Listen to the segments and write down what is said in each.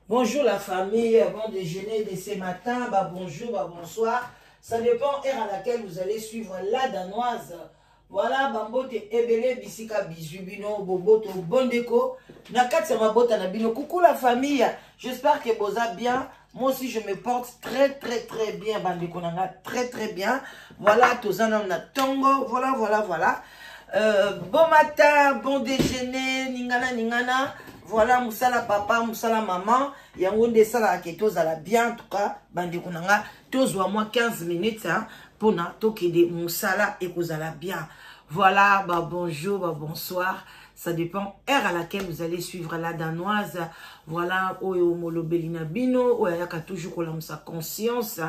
Bonjour la famille, bon déjeuner de ce matin, bah bonjour, bah bonsoir. Ça dépend heure à laquelle vous allez suivre la danoise. Voilà, bambote ebele bisika bizu bino boboto bondeko na kati ya mabota na bino. Coucou la famille, j'espère que boza bien. Moi aussi je me porte très très très bien bandeko na nga, très très bien. Voilà, tozana na tongo, voilà voilà voilà. Bon matin, bon déjeuner, ningana ningana. Voilà, musala papa, musala maman. Yango nde esalaka ke tozala bien en tout cas bandeko na nga tozwa mwa 15 minutes hein, mpona tokende mosala ekozala bien. Voilà, bah bonjour, bah bonsoir. Ça dépend heure à laquelle vous allez suivre la danoise. Voilà, oyo molobeli na bino, oyo ayaka toujours kolamusa conscience,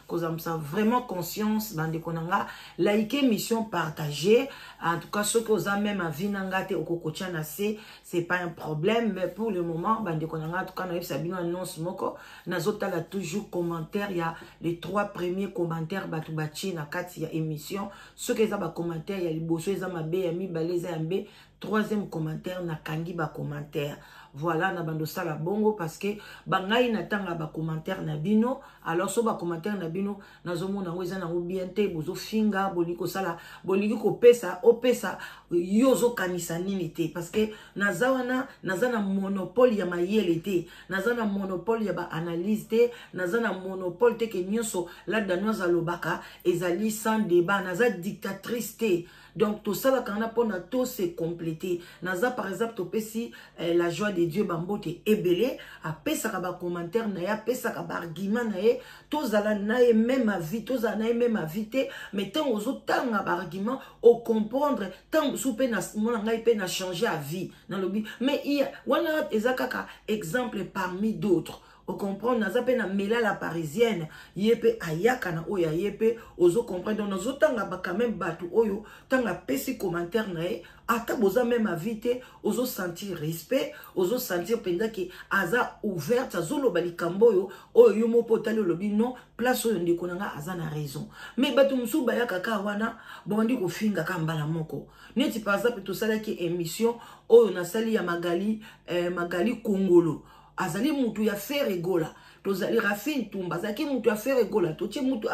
kolamusa vraiment conscience bandeko na nga. Like mission partagée. En tout cas, soki oza même avis na nga te okokotia na se, c'est pas un problème, mais pour le moment bandeko na nga, en tout cas nayebisa bino annonce moko, nazotala toujours commentaire ya les trois premiers commentaires bato batie na kati ya émission. Soki eza ba commentaire ya liboso eza mabe, ya mibale eza ya mbe, troisième commentaire nakangi ba commentaire. Voilà, na bando sala bongo parce que bangai natanga ba commentaire na bino. Alors so ba commentaire na bino nazomona yango eza nango bien te, bozofinga, bolingi kosala, bolingi kopesa, opesa yo ozokanisa nini te, parce que naza wana, naza na monopole ya mayele te, naza na monopole ya ba analyse te, naza na monopole te ke nyonso la danoise alobaka ezali sans débat, naza dictatrice te. Donc tosalaka wana mpona to se compléter. Naza par exemple topesi la joie de Dieu bambote ebele, apesaka ba commentaire na ye, apesaka ba argument na ye, tozala na ye même avis, tozala na ye même avis te, mais ntango ozotanga ba argument ocomprendre, ntango mosusu mpe mona ngai mpe na changer avis nalobi, mais wana eza kaka exemple parmi d'autres. Ocomprendre, naza mpe na mela la parisienne, ye mpe ayaka na oyo aye mpe ozocomprendre. Donc nazotanga ba quand même bato oyo ntango apesi commentaire na ye, ata boza même avis te, ozosentir respect, ozosentir mpenza ke aza ouverte, azoloba likambo oyo oyo yo moko otali olobi non, place oyo ndeko na nga aza na raison. Mais bato mosusu bayaka kaka wana babandi kofinga kaka mbala moko. Neti par exemple tosalaki émission oyo nasali ya Magali, Magali Kongolo azali mutu ya Ferre Gola, tozali Rafine Tumba azalaki mutu ya Ferre Gola, totie mutu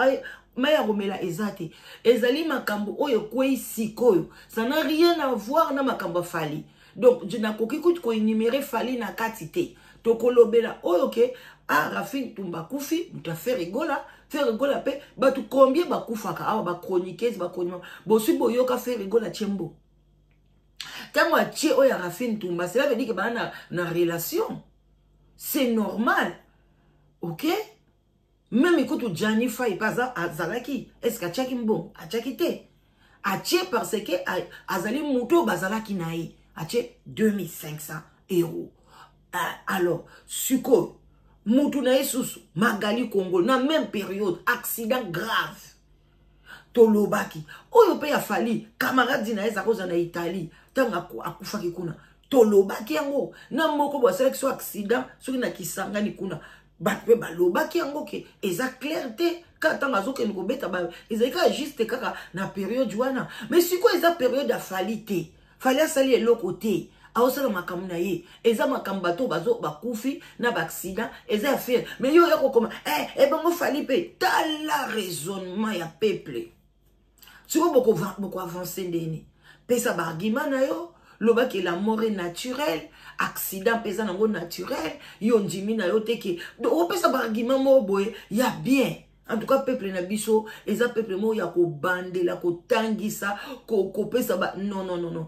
mai ya komela eza te. Ezali makambo oyo ekwei sikoyo, ça n'a rien à voir na makambo ya Fally. Donc nakoki kutu koénumérer Fally na kati te. Tokolobela oyo ke a Rafine Tumba akufi mutu ya Ferre Gola. Ferre Gola mpe bato combien bakufaka awa, bachroniqueuse bachronique boswi boyoka Ferre Gola tiembo ntango atie oyo ya Rafine Tumba, cela veut dire ke baa na relation, c'est normal. Ok, même ekutu Jani Fai mpe azalaki, est ce que atiaki mbongo? Atiaki te. Atie parce que azali motu oyo bazalaki na ye, atie 2500 euros. Alors sikoyo mutu na ye susu Magali Congo na même période accident grave, tolobaki oyo mpe ya Fally, camarade na ye ezaka kozala na Italie, ntango akufaki kuna tolobaki yango na moko bo asalaki so accident soki na Kisangani kuna, bato mpe balobaki yango ke eza clair te kaka ntango azokende kobeta, ezali kaka juste kaka na période wana. Mais sikoyo eza période ya Fally te. Fally asali eloko te, aosala makambo na ye, eza makambo bato bazo bakufi na baaccident eza ya Ferre. Mais yo oya kokoma ebongo Fally mpe, tala raisonnement ya peuple. Sikoyo bokoavance ndeni? Pesa baargument na yo, lobaki la mort est naturelle, accident mpe eza nango naturel, yo ndimi na yo te ke opesa baargument moko boye ya bien. En tout cas peuple na biso eza peuple moko ya kobandela kotangisa, kopesa ba non non non non.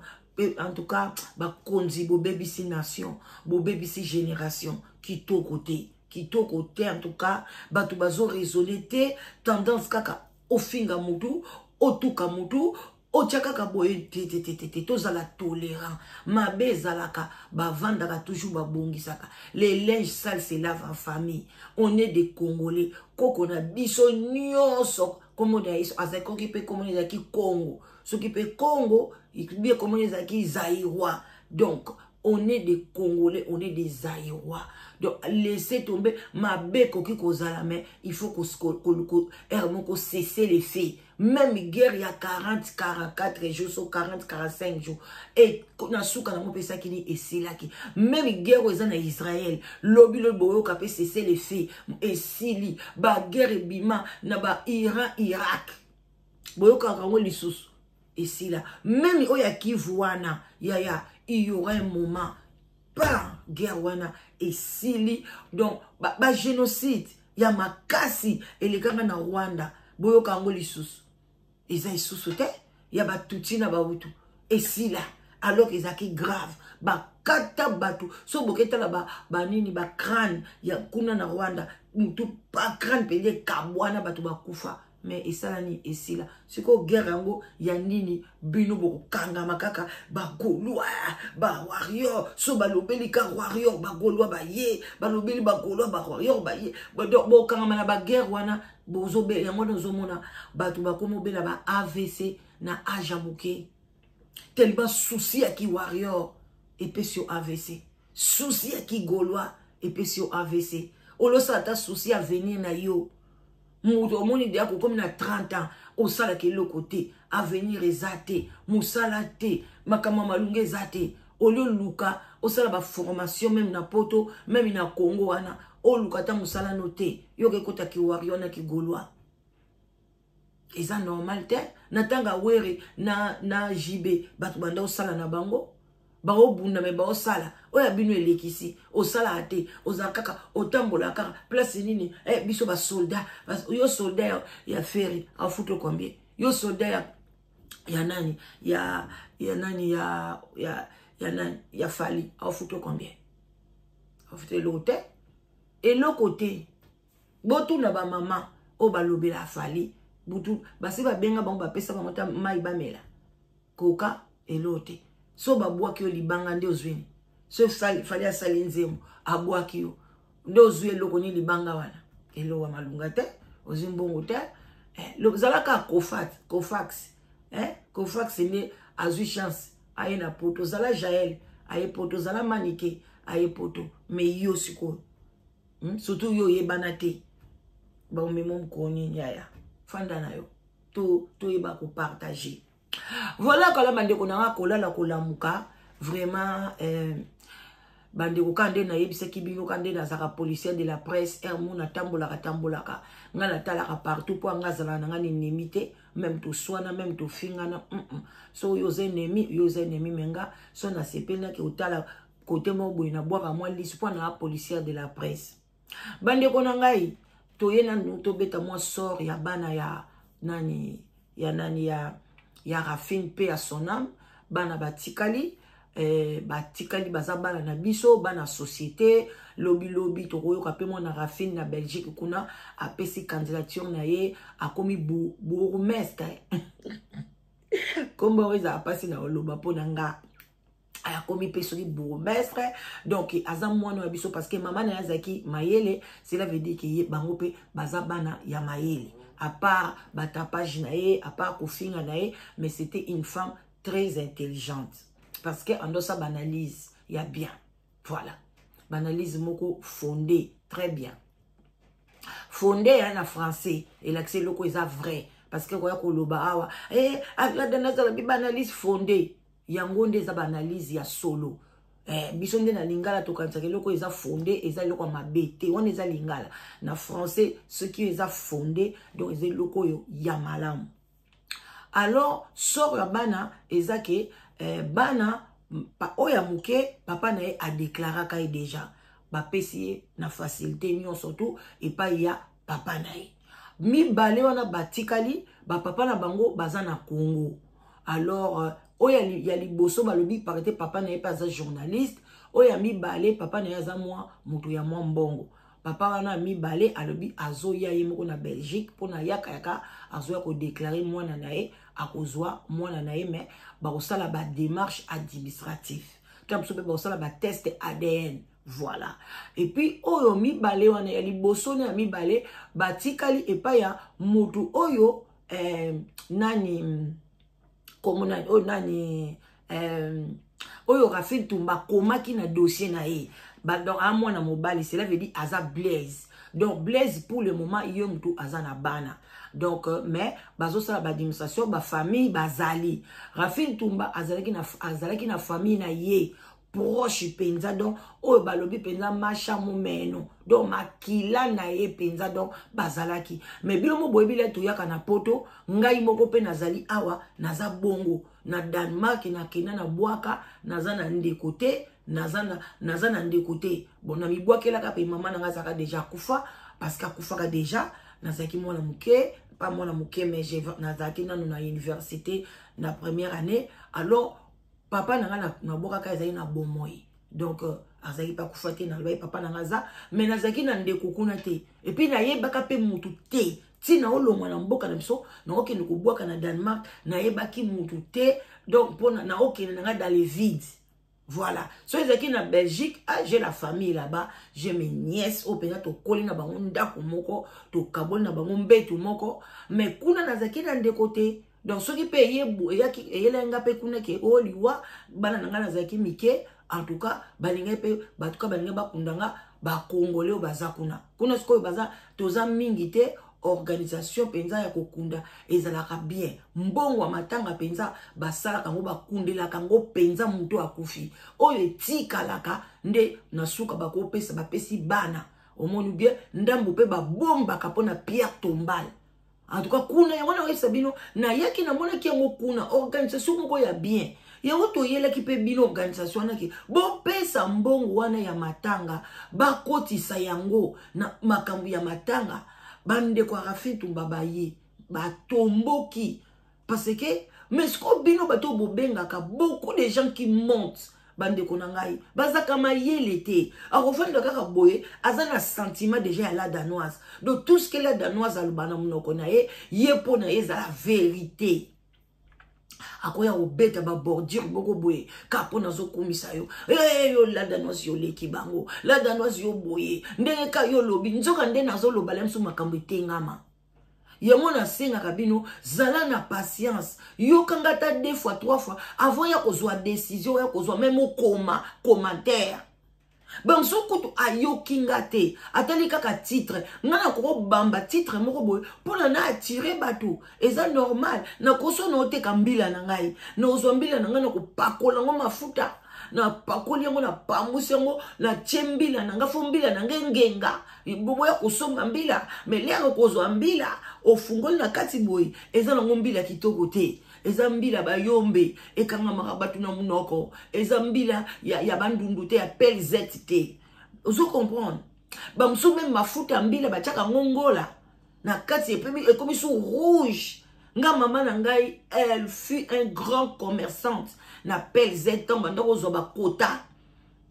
En tout cas bakonzi bobebisi nation, bobebisi génération, kitoko te, kitoko te. En tout cas bato bazoraisonne te, tendance kaka ofinga mutu, otuka mutu, otya kaka boye te te te te te. Tozala tolérant, mabe ezalaka, bavandaka toujours babongisaka. Les linges sales se lave en famille. On est des Congolais, koko na biso nyonso kombo na yesu azalaki koki mpe kombo ezalaki Congo, soki mpe Congo bie kombo ezalaki Zaïrois. Donc On est des Congolais, on est des Zaïrois. Donc, laissez tomber. Mabe ekoki kozala, mais il faut qu'on cesser les faits. Même guerre, il y a 40, 44 jours, so 40, 45 jours. Et na suka na mopesa kini esilaki. Même guerre oyo eza na Israël, lobi lobi boyoka pe cesser les faits. Esili, ba guerre ebima na ba Iran, Irak. Boyokaka yango lisusu. Esila. Même oyo ya Kivu wana, yaya, il y aura un moment pa guerre wana esili. Donc ba génocide ya makasi elekanga na Rwanda, boyoka yango lisusu. Eza lisusu te ya batutsi na bahutu esila, alors que ezalaki grave. Bakata bato, so boketala banini ba crâne ya kuna na Rwanda, mutu ba crâne mpenza ekabwana, bato bakufa. Mais esala nini? Esila. Sikoyo guerre yango ya nini? Bino bokokangama kaka bagaulois, bawarrior. So balobeli ka warrior, bagaulois baye, balobeli bagaulois, bawarrior baye. Donc bokangama na baguerre wana, bozobela yango wana. Ozomona bato bakomi obela ba AVC na age ya moke, tellement souci ya ki warrior epesi yo AVC, souci ya ki gaulois epesi yo AVC. Olosala ata souci ya avenir na yo. Moto omoni deya kokomi na 30 ans, osalaka eloko te, avenir eza te, mosala te, makambo ya malunga eza te. Olie oluka osala baformation, même na Poto, même na Congo wana, oluka ata mosala no te, yoka ekota kiwarrior na kigaulois. Eza normal te. Na ntango awere na JB, bato banda osala na bango, baobunda, me baosala. Oyo ya bino elekisi, osalaka te, ozala kaka otambola kaka place nini. Biso basoldat, yo soldat ya Ferre afuta combien? Yo soldat ya nani, ya nani, ya nani, ya Fally afuta combien? Afuta eloko te, eloko te. Botuna bamama oyo balobela Fally butu, basi babenga bango, bapesa bango ta mai bamela koka, eloko te. So babwaki yo libanga nde ozwini? So Fally asali nzembo, abwaki yo nde ozwi eloko nini? Libanga wana eloko ya malunga te, ozwi mbongo te. Zalaka Kofax, Kofax, Kofax nde azwi chance aye na Poto. Zala Jael aye Poto, zala Manike aye Poto. Mais yo sikoyo, Surtout yo oyebana te, baomema mokoni. Yaya, fanda na yo, toyeba kopartage. Voilà, kala bandeko na nga, kolala kolamuka vraiment. Bandeko, ka nde nayebisaki bino, ka nde nazalaka policier de la presse. Aire mo natambolaka tambolaka, nga natalaka partout, mpo anga azalaka na nga na ennemi te. Même toswana, même tofingana, So oyo oza ennemi, yo oza ennemi, mais nga so nasepeli, nake kotala kote moko boye, nabwaka mwa lisu mpo na policière de la presse. Bandeko na ngai, toye nanu tobeta mwa sort ya bana ya nani, ya nani, ya Rafine, mpe ya son âme. Bana batikali, batikali baza bana na biso, bana société. Lobilobi tokoyoka mpe mwana Rafine na Belgique kuna apesi candidature na ye, akomi bourgmestre. Kombo oyo ezala mpasi na oloba mpo na nga. Akomi mpe soki bourgmestre. Donc aza mwana ya biso, parce que mama na ye azalaki mayele. Cela veut dire ke ye, bango mpe baza bana ya mayele. À part batapage na ye, à part kofinga na ye, mais c'était une femme très intelligente, parce que andosa baanalyse ya bien. Voilà, baanalyse moko fondé, très bien fondé ya na français elakisi eloko eza vrai, parce que koya koloba awa, nazala bi baanalyse fondé, yango nde eza baanalyse ya solo. Biso nde na lingala tokanisaka eloko eza fondé eza eloko ya mabe te. Wana eza lingala. Na français, soki eza fondé, donc eza eloko oyo ya malamu. Alors sort ya bana eza ke bana oyo ya moke, papa na ye adeklaraka ye déjà, bapesi ye na facilité nyonso tu epai ya papa na ye. Mibale wana batikali, bapapa na bango baza na Congo. Alors oyo ya liboso, balobi par te papa na ye mpe aza journaliste. Oyo ya mibale, papa na ye aza mwa moto ya mwa mbongo. Papa wana ya mibale alobi azoya ye moko na Belgique mpona yaka yaka, azoya kodeklare mwana na ye, akozwa mwana na ye, mais bakosala badémarche administrative ta mosusu mpe bakosala batest ADN. Voilà. Et puis oyo mibale wana ya liboso na ya mibale batikali epai ya motu oyo, nani, komo nani oyo, nani, Oyo Raphine Tumba akomaki na dossier na ye, donc amwana mobali, cela veut dire aza Blaise. Donc Blaise, pour le moment, ye mutu aza na bana. Donc mais bazosala baadministration, bafamille bazali. Raphine Tumba azalaki na famille na ye proche mpenza, donc oyo balobi mpenza masha momeno, donc makila na ye mpenza, donc bazalaki. Mais bino mo boyebi le toyaka na Poto. Ngai moko mpe nazali awa, naza bongo na Danemark, nakenda na bwaka, naza na ndeko te, naza na ndeko te. Bon, namibwakelaka mpe mama na ngai azalaka déjà akufa, parce que akufaka déjà nazalaki mwana moke, pas mwana moke, mais nazalaki nano na université na première année. Alors papa na ngai nabwakaka, ezali na bomoi, donc azalaki mpe akufa te. Nalobaki papa na ngai aza, mais nazalaki na ndeko kuna te, et puis nayebaka mpe mutu te. Ntina olongwa na mboka na biso, naokende kobwaka na Danemark, nayebaki mutu te. Donc mpona naokende na ngai dans le vide, voilà. So ezalaki na Belgique, ah, j'ai la famille là-bas, j'ai mes nièces oyo mpenza tokoli na bango ndako moko, tokaboli na bango mbetu moko. Mais kuna nazalaki na ndeko te. Donc soki mpe eyelaki nga mpe kuna ke oyo liwa bana na ngai, nazalaki mike. En tout cas balingai mpe batuka, balingai bakunda nga. Bakongole oyo baza kuna, kuna sikoyo baza, toza mingi te. Organisation mpenza ya kokunda ezalaka bien. Mbongo ya matanga mpenza basalaka yango, bakundelaka yango mpenza moto akufi. Oyo etikalaka nde na suka bakopesa, bapesi bana, omoni bien. Ndambo mpe babombaka mpona pierre tombale. En tout cas kuna yango nakoyebisa bino, nayaki namonaki yango kuna, organisation moko ya bien. Yango toyelaki mpe bino organisation wana ke bopesa mbongo wana ya matanga, bakotisa yango na makambo ya matanga. Bandeko ya Raphine Tumba baye batomboki, parce que, mais siko bino bato bobengaka, beaucoup de gens qui montent, bandeko na ngai bazaka mayele te. Akofanda kaka boye, aza na sentiment déjà ya la Danoise. Donc tout ce que la Danoise aloba na monoko na ye, ye mpo na ye ezala vérité. Akoya kobeta babordure moko boye ka mpo nazokumisa yo. Hey, yo la Danoise, yo oleki bango. La Danoise, yo boye ndenge ka yo olobi, nzoka nde nazoloba la miso makambo etengama. Yango nasengaka bino, zala na patience, yokanga ata deux fois, trois fois avant ya kozwa décision, ya kozwa même okoma commentaire. Bamosusu kutu ayoki nga te, atali kaka titre. Nga nakokobamba titre moko boye mpona na attirer bato, eza normal. Nakoso na oteka mbila na ngai, nakozwa mbila na ngai, nakopakola yango mafuta, napakoli yango, napangusi yango, natie mbila na ngai, fo mbila na ngai ngenga. Boya kosomba mbila, mais l'heure kozwa mbila, ofungoli na kati boye, eza nango mbila kitoko te. Eza mbila bayombe ekangamaka bato na monoko, eza mbila ya bandundu te, ya plz te. Ozo comprendre? Bamosusu même mafuta ya mbila batiaka yango ngola na kati, ekomi su rouge. Nga mama na ngai, elle fut un grand commerçante na plz. Ntango banda kozwa bakota,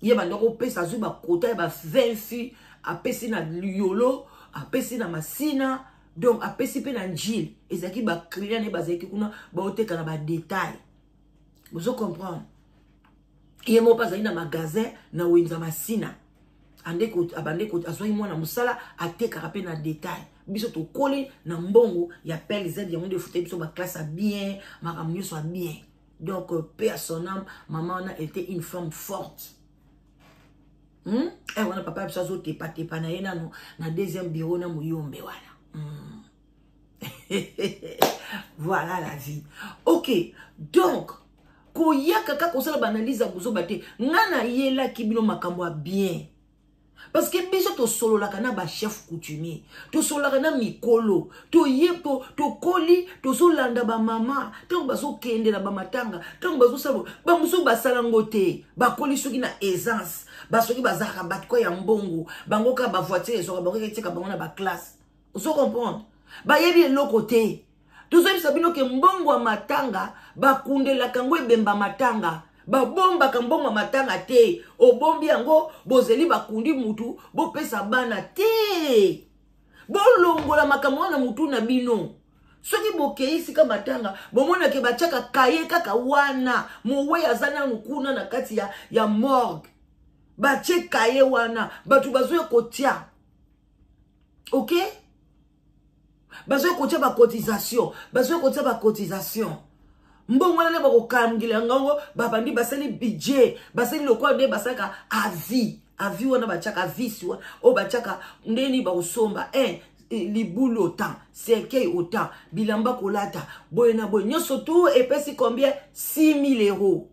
ye banda kopesa, azwi bakota ya ba 20 fûts, apesi na Yolo, apesi na Masina, donc apesi mpe na Njile. Ezalaki baclient ne bazalaki kuna, baoteka na badetail. Bozo comprendre? Ye moko mpe azali na magasin na wenza Masina. Abande azwaki mwana mosala, atekaka mpe na detail. Biso tokoli na mbongo ya PLZ, yango nde efute biso baclasse ya bien, makambo nyonso ya bien. Donc paix à son âme, mama wana était une femme forte. Eh, wana papa biso azotepatepa na ye nano na deuxième bureau na moyombe wana. Voilà la vie. Ok, donc koyaka kaka kosala baanalyse ya bozoba te. Nga nayelaki bino makambo ya bien, parce que biso tosololaka na bachef coutumier, tosololaka na mikolo, toye tokoli, tozolanda bamama ntango bazokende na bamatanga, ntango bazosala. Bamosusu basala ngo te, bakoli soki na aisance, basoki bazalaka bato ka ya mbongo, bango kaka bavoiture ezwaka bango, etika bango na baclasse. Ozo comprendre? Bayebi eloko te. Tozoyebisa bino ke mbongo ya matanga bakundelaka yango ebemba matanga, babombaka mbongo ya matanga te. Obombi yango, bozeli bakundi mutu, bopesa bana te. Bolongola makambo wana mutu na bino. Soki bokei sika matanga, bomonake batiaka kaye kaka wana. Mowei aza nanu kuna na kati ya morgue, batie kaye wana, bato bazoya kotia. Ok, bazoya kotia bacotisation, bazoya kotia bacotisation. Mbongo wana nde bakokangela yango, babandi basali budget, basali lokola nde basalaka avis. Avis wana batiaka visi wana oyo batiaka ndeni bakosomba libulu autant, cercueil autant, bilamba kolata boye na boye, nyonso tu epesi combien? 6000 euros.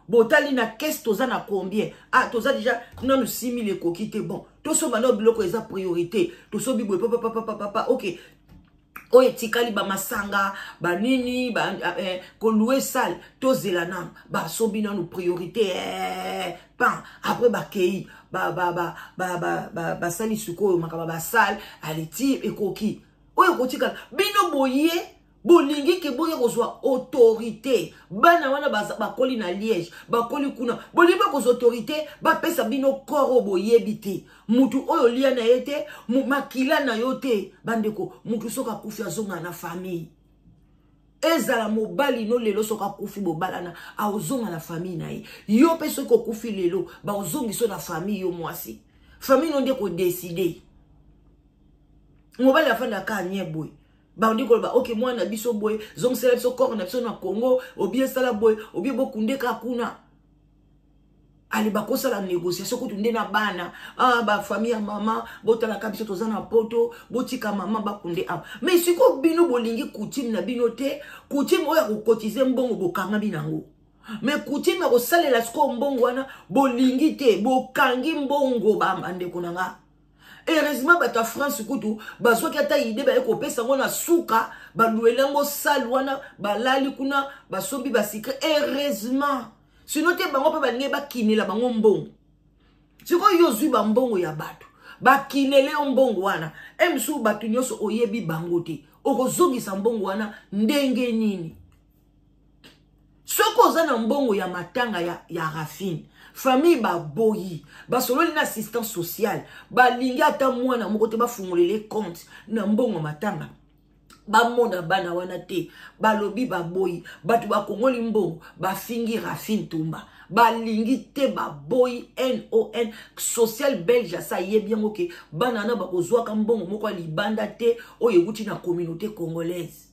Botali na caisse, toza na combien? Ah, toza déjà nanu 6000, ekoki te. Bon, tosomba nao biloko eza priorité, tosombi boye, papapapapapa. Ok, oyo etikali, bamasanga, banini, kolouer salle, tozela nanu, basombi nanu priorité, pan après bakei basali sikoyo makambo basale aleti ekoki. Oyo ekotikala, bino boye bolingi ke boya kozwa autorité. Bana wana bakoli na Liège, bakoli kuna, bolingi bakozwa autorité, bapesa bino corps oyo boyebi te, mutu oyo olia na ye te, makila na yo te. Bandeko, mutu soki akufi, azonga na famille. Ezala mobali no lelo, soki akufi, bobalana, aozonga na famille na ye. Yo mpe soki okufi lelo, baozongisa na famille. Yo mwasi, famille no nde kodécider. Mobali afandaka nye boye, bandi koloba: ok, mwana na biso boye, zongisela biso corps na biso na Congo, obie esala boye, obie bokundeka kuna. Ale bakosala négociation kutu nde na bana. Ah, bafamille ya mama, botalaka biso, toza na Poto, botika mama bakunde awa. Mais sikoyo bino bolingi coutume na bino te. Coutume oyo ya kocotiser mbongo, bokangami nango, mais coutume ya kosalela sikoyo mbongo wana, bolingi te, bokangi mbongo. Bandeko na nga, heureusement bato ya France kutu bazwaki ata idée, baye kopesa yango na suka, balouer yango salle wana, balali kuna, basombi basucré. Heureusement, sinon te, bango mpe balingi bakinela bango mbongo. Sikoyo yo ozwi bambongo ya bato, bakinele yo mbongo wana, e mosusu bato nyonso oyebi bango te, okozongisa mbongo wana ndenge nini? Soki oza na mbongo ya matanga ya Rafine, famille baboyi, basololi na assistance sociale, balingi ata mwana moko te bafungolele compte na mbongo matanga, bamona bana wana te. Balobi baboyi, bato bakongoli mbongo, bafingi Rafine Tumba, balingi te, baboyi non. Social belge asa ayebi yango ke bana wana bakozwaka mbongo moko ya libanda te oyo ekuti na communauté congolaise.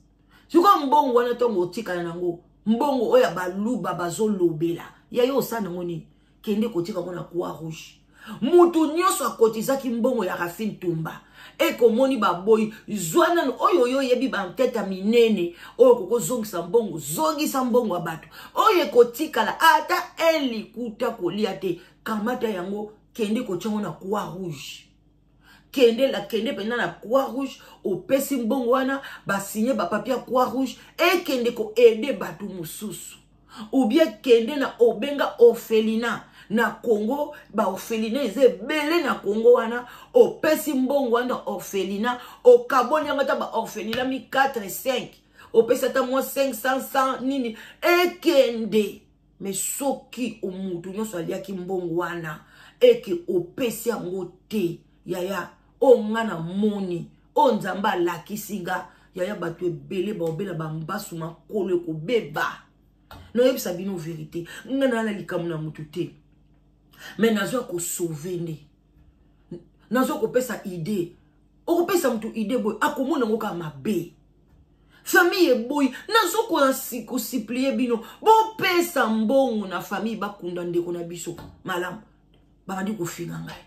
Sikoyo mbongo wana, ntongo otikala nango, mbongo oyo ya baluba bazolobela ya yo, osala nango nini? Kende kotika ngo na Croix Rouge. Mutu nyonso akotizaki mbongo ya Rafine Tumba, ekomoni baboyi, zwa nano oyo oyo oyebi, bantete ya minene oyo kokozongisa mbongo, zongisa mbongo ya bato. Oyo ekotikala, ata elikuta kolia te, kamata yango, kende kotia ngo na Croix Rouge. Kende la, kende mpenza na Croix Rouge, opesi mbongo wana, basigner bapapier ya Croix Rouge, ekende koaider bato mosusu. Ou bien kende na obenga orphelinat na Congo, baorphelinat eza ebele na Congo wana, opesi mbongo wana orphelinat, okaboli yango ata baorphelinat mi 4 5, opesi ata mwa 500 100 nini, ekende. Mais soki omutu nyonso aliaki mbongo wana, eke opesi yango te, yaya, oyo nga namoni, oyo Nzambe alakisi nga, yaya, bato ebele baobela bambasu, makolo ekobeba. Noyebisa bino vérité, nga naa na likambo na motu te, mais nazwa kosauver nde nazwa kopesa idée. Okopesa motu idée boye, akomona yango kaka mabe. Famille eboyi, nazokoya kosupplier bino, bopesa mbongo na famille, bakunda ndeko na biso malamu. Babandi kofinga ngai,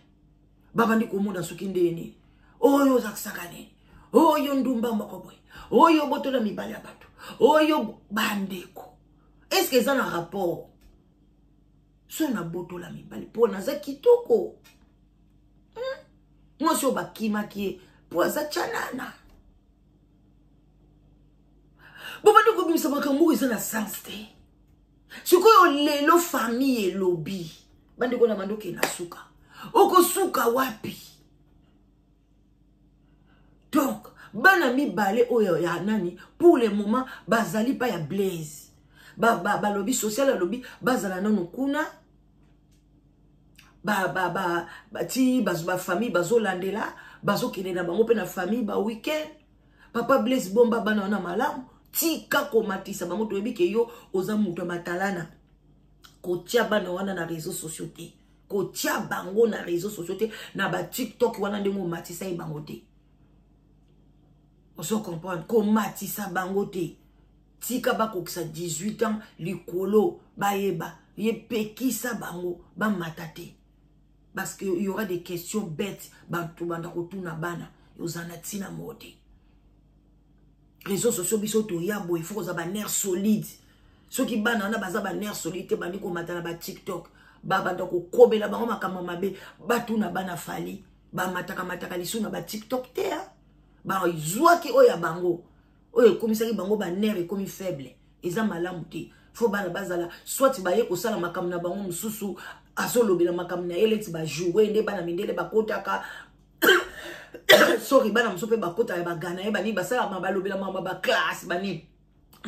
babandi komona soki ndenge nini, oyo ozakisaka nini, oyo ndumba moko boye, oyo botola mibali ya bato oyo. Bandeko, est-ce eza na rapport so nabotola mibali mpo naza kitoko? Mwasi oyo bakimaki ye mpo aza tyanana. Bobandi kobimisa makambo oyo eza na sens te. Sikoyo lelo famille elobi, bandeko na bandoki, na suka okosuka wapi? Donc bana mibale oyo ya nani, pour le moment bazali pa ya Blaise. Balobi ba, social alobi bazala nano kuna, ti bafamille bazolandela, bazokende na bango mpe na famille baweekend. Papa Blaise, bomba bana wana malamu, tika komatisa bango. Toyebi ke yo oza moto ya matalana. Kotia bana wana na réseau sociaux te, kotia bango na réseau sociaux te, na baTikTok wana ndenge omatisa ye bango te. Ozo comprendre? Komatisa bango te. Tika bakokisa 18 ans likolo bayeba ye, pekisa bango bamata te, parce que y aura des questions bêtes. Bato banda kotuna bana, ozala na ntina moko te. Réseaux sociaux, biso toya boye, faut kozala banerf solide. Soki bana wana baza banerf solide te, bandi komata na baTikTok, babanda kokobela bango makambo mabe. Batuna bana Fally, bamataka mataka lisu na baTikTok te. Bazwaki oyo ya bango, oyo ekomisaki bango banerf ekomi faible. Eza malamu te. Faut bana bazala soit baye kosala makambo na bango mosusu, azolobela makambo na ye leti bajoue nde bana mindele bakotaka. Sorry, bana mosusu mpe bakotaka, bagana ye banini, basalaka, balobela makambo baclasse banini.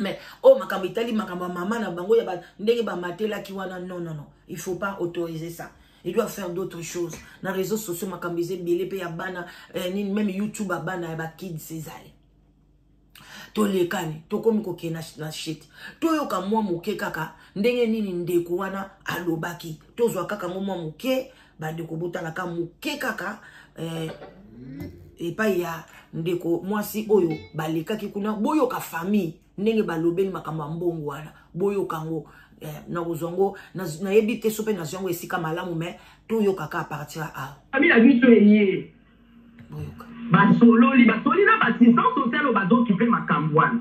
Mais oyo makambo etali makambo ya mama na bango, ya ndenge bamatelaki wana, non, non, non, il faut pas autoriser ça. Il doit faire d'autres choses na réseaux sociaux. Makambo eza ebele mpe ya bana, nini, même YouTube ya bana, ya bakids ezali. Tolekani, tokomi kokende na shit. Toyoka mwa moke kaka ndenge nini ndeko wana alobaki. Tozwa kaka ngo mwa moke, bandeko, botalaka moke kaka epai ya ndeko mwasi oyo balekaki kuna. Boyoka famille ndenge balobeli makambo ya mbongo wana. Boyoka yango. Nakozwa yango, nayebi te so mpe nazwa yango esika malamu, mais toyokaka à partir ya awa. Famille na biso eye. Boyoka. Basololi, basoli na baassistance sociale oyo bazokipe makambo wana.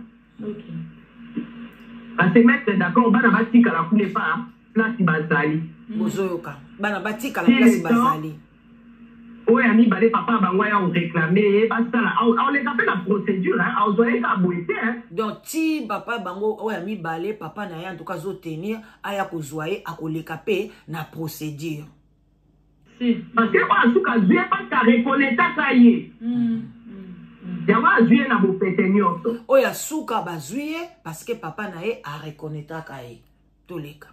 Base mettre d'accord, bana batikala kuna epa place bazali. Bozoyoka, bana batikala place bazali. Oyo ya mibale, papa bango aya koréclamer ye, basala, aoleka mpe na procédure, aozwa ye kaka boye te. Donc ti papa bango oyo ya mibale, papa na ye en tout cas azotenir, aya kozwa ye, akoleka mpe na procédure. Parce que oyo asuka azwi ye parce que areconnaîtaka ye, yango azwi ye na bopete nyonso. Oyo asuka bazwi ye parce que papa na ye areconnaîtaka ye. Toleka.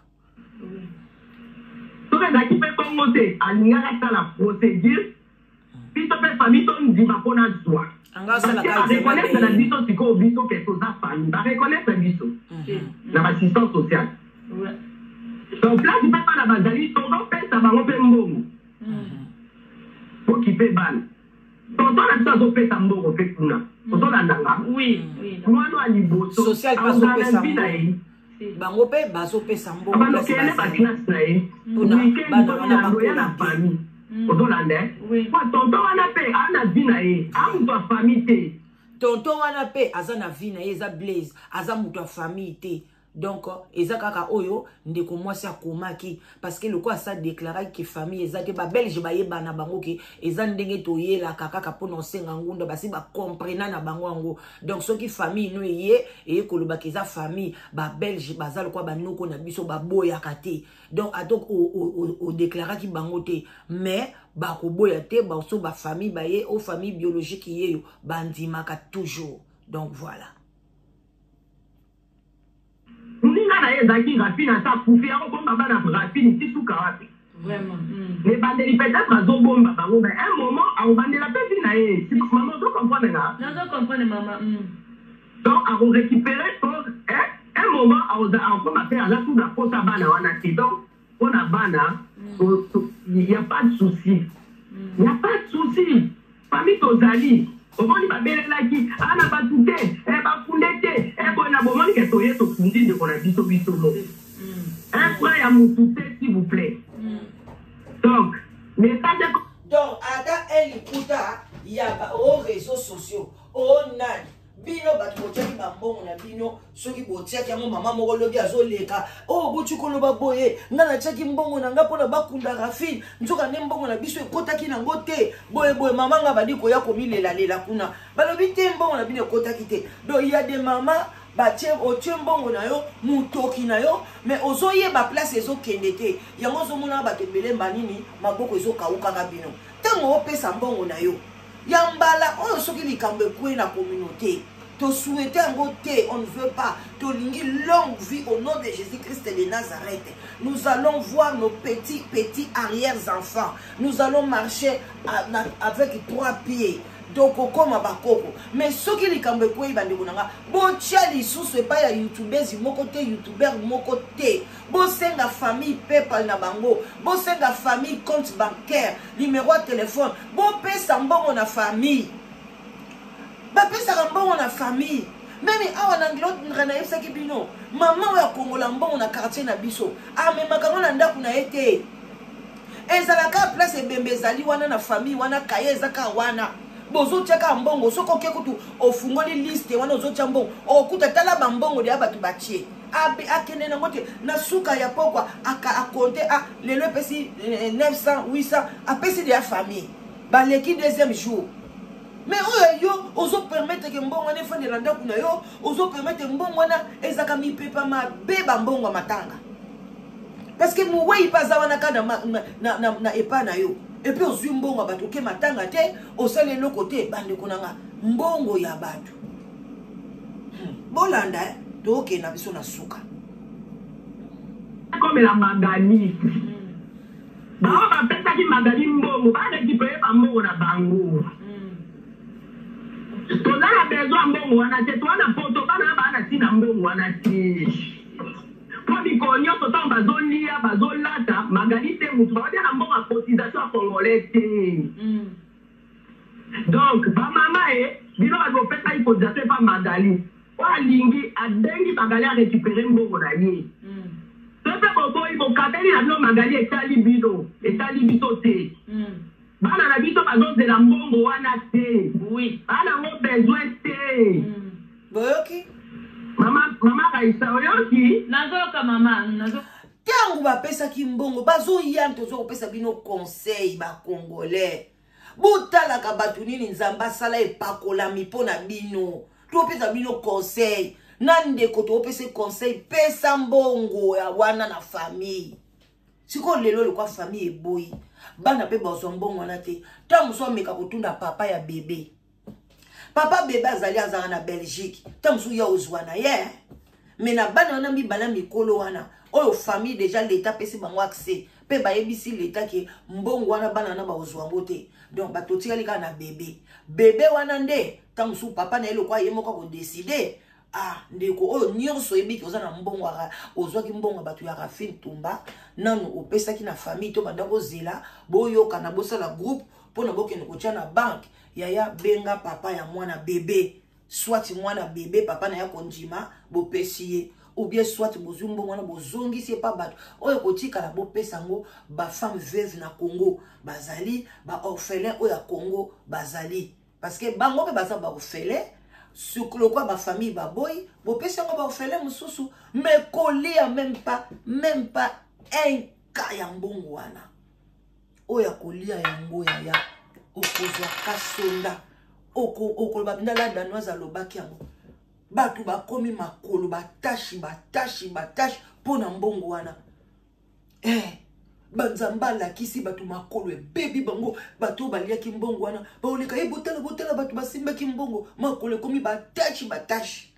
Soki ezalaki mpe bongo te, alingaka asala procédure, biso mpe famille tondima mpona zwa. Bareconnaître na biso sikoyo, biso ke toza famille, bareconnaître biso na baassistance sociale. Donc place mpe bana bazali, tozopesa bango mpe mbongo okipe bana. Tonton na biso azopesa mbongo mpe kuna, ozolandanga? Mwana ya liboso azala na vie na ye. Bango mpe bazopesa mbongo. Bandokende baclasse na ye weekend, wana na famille, ozolanda? Po tonton wana mpe aa na vie na ye, aa moto ya famille te. Tonton wana mpe aza na vie na ye, eza Blaise, aza moto ya famille te. Donc eza kaka oyo ndeko mwasi akomaki, parce que lokola asa déclaraki ke famille eza te, babelge bayebana bango ke eza ndenge toyelaka kaka mpona osenga ngunda, basi bacomprena na bango yango. Donc soki famille no eye, eye kolobaka eza famille, babelge baza lokola banoko na biso, baboyaka te. Donc ata odéclaraki bango te, mais bakoboya te. Baso bafamille baye o famille biologique yeyo, bandimaka toujours. Donc voilà. Moninga na ye ezalaki Rafine, asa akufi, akobomba bana Rafine ti suka wapi? Na ebandeli peut-être azobomba bango, mais un moment akobandela mpe vie na ye. Mama, ozocomprendre nga? Nazocomprendre, mama. Donc akorécupérer un moment, akokoma mpe aza tu na posa bana wana te. Donc mpona bana, y a pas de souci, y a pas de souci. Famille tozali. Omoni, babelelaki ana bato te, bafunde te, boye na bomoni ke toye tofundi ndeko na biso, biso mo un franc ya mutu te, s'il vous plaît. Donc message. Donc ata un likuta ya o réseaux sociaux o nani, bino bato botiaki bambongo na bino, soki botiaki yango, mama moko lobi azoleka oyo, oh, boti koloba boye: nga natiaki mbongo na nga mpona bakunda Rafine, nzoka nde mbongo na biso ekotaki nango te. Boye boye, mama nga bandi koya komilelalela kuna, balobi te mbongo na bino ekotaki te. Donc ya de mama batie, otie mbongo na yo, motoki na yo, mais ozoyeba place ezokende te. Yango ozomona bato ebele mbanini, maboko ezokawukaka bino ntango opesa mbongo na yo ya mbala oyo. Soki likambo ekwei na communauté, tosouhaite yango te, on ne veut pas. Tolingi longue vie au nom de Jésus Christ de Nazareth. Nous allons voir nos petits petits arrières enfants, nous allons marcher avec trois pieds, donc okóma bakoko. Mais soki likambo ekwei, bandeko na nga, botia lisusu epai ya youtubeuse moko te, youtuber moko te. Bosenga famille PayPal na bango, bosenga famille compte bancaire, numéro ya telefone. Bopesa mbongo na famille, bapesaka mbongo na famille. Meme awa na Londres nayebisaki bino, mama oyo akongola mbongo na quartier na biso amemaka yango na ndako na ye te. Ezalaka place ebembe ezali wana na famille wana, kaye eza kaka wana, bozotia kaka mbongo. Soki oke kutu ofungoli liste wana ozotia mbongo, okokuta tala bambongo deya bato batie, akende nango te. Na suka ya pokwa akonte, a lelo epesi 900 800, apesi deya famille, baleki deuxième jour. Mais oyo yo ozo permettre ke mbongo wana efandela ndako na yo, ozo permettre mbongo wana ezaka mipepa mabe, bambongo ya matanga, parce que mowei mpe aza wana kaka na, na, na, na epa na yo, epuis ozwi mbongo ya bato, oke matanga te, osali eloko te. Bandeko na nga, mbongo ya bato, Bolanda, eh? Tokende na biso na suka. Komela Magali, bango bapesaki Magali mbongo, barécupérer bambongo na bango. Toza na besoin ya mbongo wana te. Toa na poto, bana na baa na ntina mbongo wana te, mpo mikolo nyonso ntango bazolia, bazolata Magali te, motu baolia na mbongo ya cotisation ya congolais te. Donc bamama e bino bato bopesaki cotisation epa Magali, oyo alingi abengi Magali arécupérer mbongo na ye. So mpe boboyi, bokabeli na bino Magali, etali bino, etali biso te. Bana na biso bazozela mbongo wana te. Bana yango besoin te. Boyoki? Mama, mama Raisa, oyoki? Nazoyoka mama, nazo. Ntango bapesaki mbongo, bazoya, toza kopesa bino conseil, bacongolais, botalaka bato nini Nzambe asala epakolami mpo na bino. Topesa bino conseil na ndeko, topesa conseil, pesa mbongo ya wana na famille. Sikoyo lelo lokwa famille eboyi, bana mpe bazwa mbongo wana te. Ntango mosusu ameka kotuna papa ya bebe, papa bebe azali, azalaka na Belgique, ntango mosusu ya ozwa na ye. Me na bana wana mibale mikolo wana oyo famille déjà leta apesi bango accès, mpe bayebisi leta ke mbongo wana bana wana bakozwa yango te. Donc bato tikali kaka na bebe. Bebe wana nde ntango mosusu papa na ye lokwa ye moko akodécider. Ah, ndeko oyo nyonso oyebiki oza na mbongo, ozwaki mbongo ya bato ya Rafine Tumba, nanu opesaki na famille to banda kozela, boyokana, bosala groupe mpona bokende kotya na banke. Yaya, benga papa ya mwana bebe, soit mwana bebe papa na ya kondima, bopesi ye, ou bien soit bozwi mbongo wana, bozongisi epa bato oyo kotikala, bopesa yango bafemme veuve na Congo bazali, baorphelin oyo ya Congo bazali, parce que bango mpe baza baorphelin. Lokwa bafamille baboyi, bopesi yango baorphelin mosusu. Mais kolia même pas, même pas un ka ya mbongo wana oyo akolia yango, yaya, okozwa kasonda, okoloba mpenza la Danoise alobaki yango. Bato bakomi makolo batashi, batashi, batashi mpo na mbongo wana. Banzambe alakisi bato makolo ebebi bango, bato oyo baliaki mbongo wana baoleka ye. Botala, botala, bato basimbaki mbongo, makolo ekomi batashi, batashi.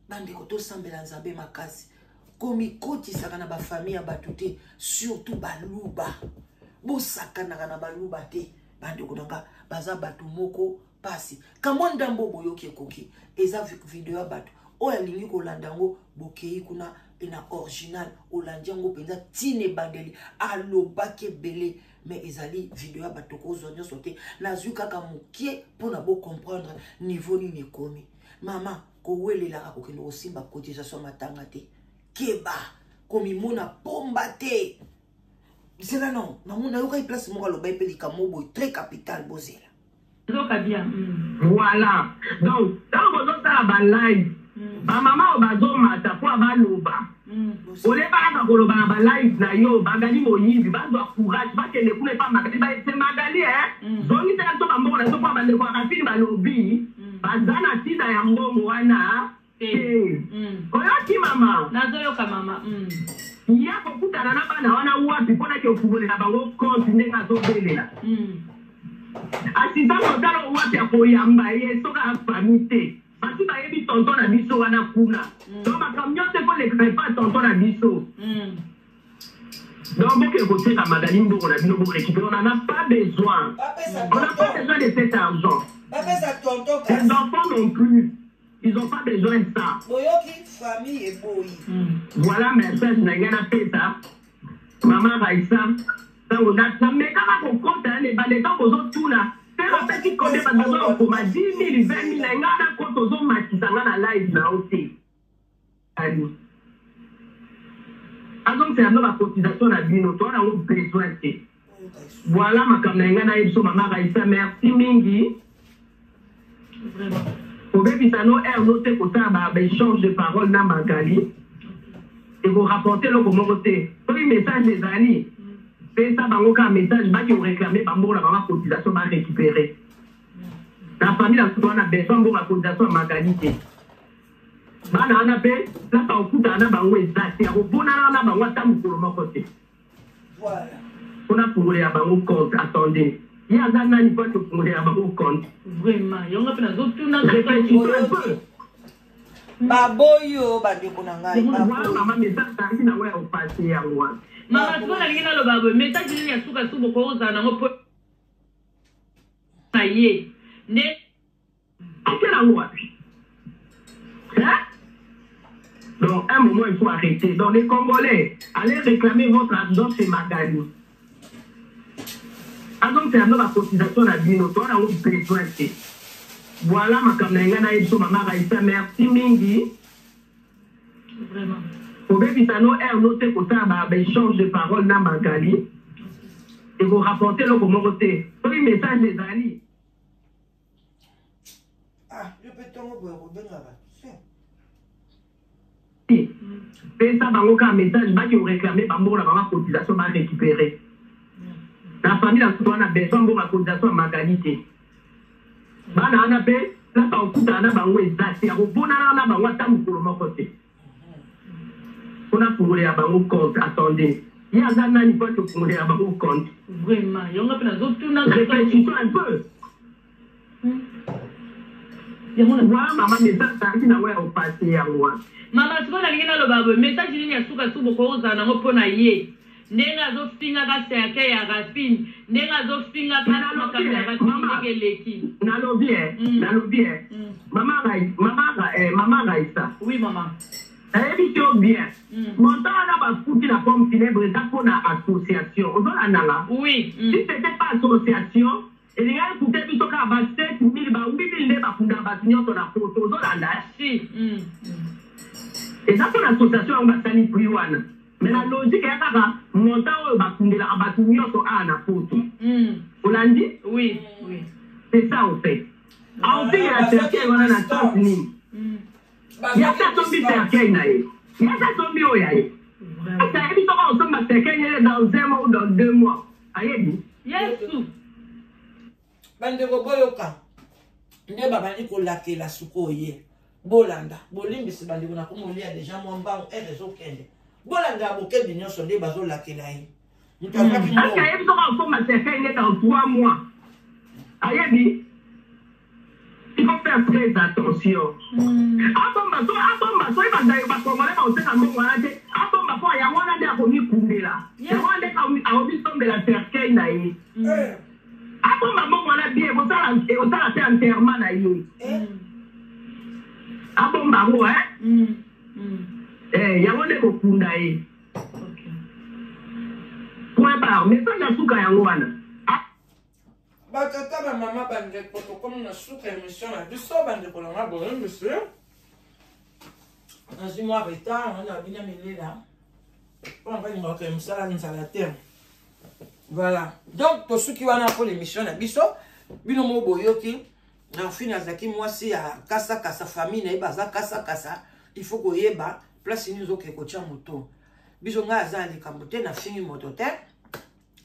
Bandeko, tosambela Nzambe makasi. Komikotisaka na bafamille ya bato te, surtout Baluba. Bosakanaka na Baluba te, bandeko na nga, baza bato moko pasi. Kamwa ndambo boyoki ekoki, eza video ya bato oyo alingi kolanda yango, bokei kuna na original, olandi yango mpenza ntina ebandeli, alobaki ebele. Mais ezali video ya bato, kozwa nyonso te, nazwi kaka mokie mpona bocomprendre niveau nini ekomi. Mama, kowelelaka kokende kosimba cotisation matanga te, keba komimona pomba te. Zela non, nayokaki place moko alobai mpe likambo boye très capital, bozela. Nazoyoka bien. Voilà, donc ntango bozosala balive, bamama oyo bazomata mpo baloba, olebaka koloba na balive na yo Magali moyibi, bazwa courage, bakende kuna epa Magali, bayebise Magali e zongisela biso bambongo na biso, mpo bandeko ya Rafini balobi baza na ntina ya mbongo wana te. Oyoki mama? Nazoyoka mama. Ya kokutana na bana wana wapi mponaki ofungolela bango compte ndenge azobelela assistant social oyo wapi akoyamba ye soki afami te? Basi bayebi tonton na biso wana kuna, donc makambo nyonso ekoleka epa tonton na biso. Donc boke koteka Magali mbongo na bino, borécupérer, on en a pas besoin, on n'a pas besoin de cet argent. Bapesa tonton. Les enfants non plus, ils ont pas besoin de ça. Boyoki? Famille eboyi. Voilà message na ngai napesa mama Raisa. Ntango namekaka kokota na ebande, ntango bozotuna mpe bapesi combien, bato baza kokoma 10 000, 20 000 na ngai. compte, ozomatisa nga na live na yo te. Ali azongisela bino bacotisation na bino, toa nango besoin te. Voilà makambo na ngai nayebi so. Mama Raisa, merci mingi. Kobebisa no aire no te, kosala baéchange de parole na Magali ekorapporte eloko moko te. Soki message ezali, pesa bango kaka message, baki oréclame bambongo na bango cotisation, barécupérer. Na famille na biso wana, besoin mbongo ya cotisation ya Magali te. Bana wana mpe, place akokutana na bango eza te, akobonana na bango ata mokolo moko te. Mpona fungolela bango compte, attendez, ye aza nani mpo atofungolela bango compte? Vraiment, yango mpe nazotuna. Réfléchissons un peu. Baboyi oyo, bandeko na ngai. Mama, message azalaki nango ya kopase yango wana. Mama, sikoyo nalingi naloba boye: message nini ya suka su bokozala nango mpo na ye nde? Ake nango wapi? Hein? Donc, un moment, il faut arrêter. Donc, les Congolais, allez réclamer votre argent chez Magali. Azongisela bino bacotisation na bino, toa nango besoin te. Voilà makambo na ngai nayebi so. Mama Raisa, merci mingi. Kobebisa no aire no te, kosala baéchange de parole na Magali ekorapporte eloko moko te. Soki message ezali. Ah, yo mpe ntongo boye kobenga bato? Pesa bango kaka message, baki oréclame bambongo na bango cotisation, barécupérer. Na famille na biso wana, besoin mbongo ya cotisation ya Magali te. Bana wana mpe, place akokutana na bango eza te, akobonana na bango ata mokolo moko te. Mpona fungolela bango compte, attendez, ye aza nani mpo atofungolela bango compte? Vraiment, yango mpe nazotuna. Réfléchissons un peu. Voilà mama, message azalaki nango ya kopase yango wana. Mama, sikoyo nalingi naloba boye: message nini ya suka su bokozala nango mpo na ye, ndenge azofingaka cercueil ya Rafine, ndenge azofingaka makambo ya Rafine, ndenge eleki? Nalobi e, nalobi e, mama Raisa. Oui, mama. Nayebi te yo bien. Montant wana bafuti na pompe funèbre eza mpona association, ozolandanga? Oui. Si c'était pas association, elingaki kute biso kaka ba 7000, ba 8000 nde bakundaka bato nyonso na Poto, ozolanda? Si. Eza mpona association yango basali prix wana, mais na logique eya kaka montant oyo bakundelaka bato nyonso awa na Poto. Olandi? Oui. C'est ça en fait. Aofingela cercueil wana na sens nini? Yaka asombi cercueil na ye, yaka asombi oyo ya ye. Ayebi soki osomba cercueil ye dans un mois ou dans 2 mois, ayebi. Yesu. Bandeko, boyoka nde babandi kolakela sikoyo ye. Bolanda, bolimbisi bandeko, na komolia deja mwa mbangu, ere ezokende. Bolanda ya bokebi nyonso nde bazolakela ye, moto azwaki mbongo. Ayebi soki osomba cercueil nde dans 3 mois, ayebi. Il faut faire très attention. Abomba so, abomba soki bacongolais bakosenga mbongo wana te. Abomba mpo yango wana nde akomikundela, yango wana nde akomisombela cercueil na ye. Abomba mbongo wana bien, ekosala te enterrement na ye. Abomba yango, yango nde kokunda ye. Point barre. Message ya suka yango wana. Batata, bamama, bandeko, tokomi na suka émission na biso. Bandeko na nga, boyembisi, nazwi mwa retard wana bina milela mpona balingaka mosala nzala te. Voilà, donc tosuki wana mpo l'émission na biso. Bino mo boyoki, Rafine azalaki mwasi ya kasakasa, famille na ye baza kasakasa. Il faut koyeba place nini ozokende kotia moto. Biso, ngai aza na likambo te, nafingi moto te,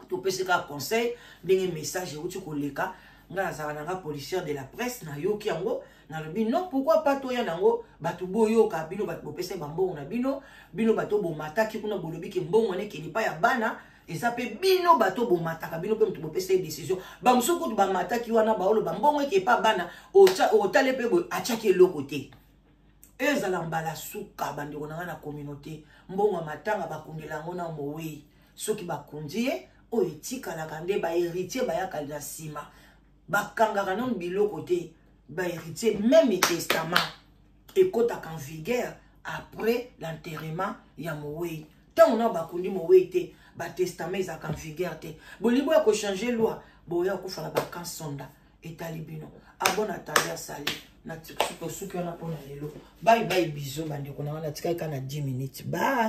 topesi kaka conseil ndenge message euti koleka. Ngai nazalaka na nga policière de la presse, nayoki yango, nalobi non, pourquoi pas toya nango, bato boyoka. Bino bato bopesa bambongo na bino, bino bato bomataki kuna, bolobi ke mbongo wana ekende epai ya bana. Eza mpe bino bato bomataka, bino mpe moto bopesa ye décision. Bamosusu kutu bamataki wana, baoloba mbongo eke epa bana, otale mpe boye, atiaki eloko te. Ezala mbala suka, bandeko na ngai na communauté, mbongo ya matanga bakundela yango na mowei. Soki bakundi ye, oyo etikalaka nde bahéritier bayaka na nsima. Bakangaka nano biloko te, bahéritier. Même testament ekɔtaka en vigueur après l'enterrement ya mowei. Ntango na bakundi mowei te, batestament ezalaka en vigueur te. Bolingi boya kochange loi, boya kokufa na bakansonda. Etali bino. Abon attendeur, salut. Na tosuki wana mpona lelo. Bye bye, bisous bandeko na wana, natikali kaka na 10 minutes. Bye.